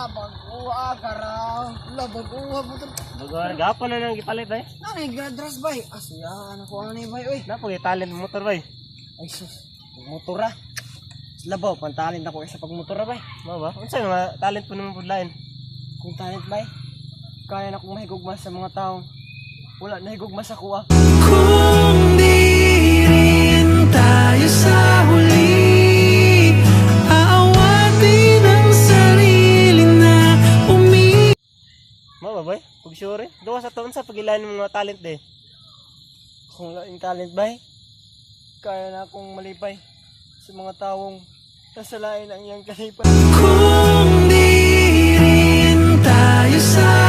Baguha kara. La, baguha mo to. Bago gapon na nang gipalit bay. Nanay gadras bay. Asuyan ako ani bay oy. Na po talent mo motor bay. Ay sus, motor ah. Labaw, pantalent ako sa pagmotor bay. Mao ba? Unsa nga talent po nimo pudlain? Kung talent bay, kaya na akong mahigugma sa mga taong wala nahigugma sa kuha. Kung di rin tayo sa huli aawatin ang sarili na umi Mao ba bay? Pag sure eh. Duwa sa to unsa pagilain mo mga talent de? Kung laing talent bay, kaya na akong malipay sa mga taong nasalain ang iyang kalipay. Kung di rin tayo sa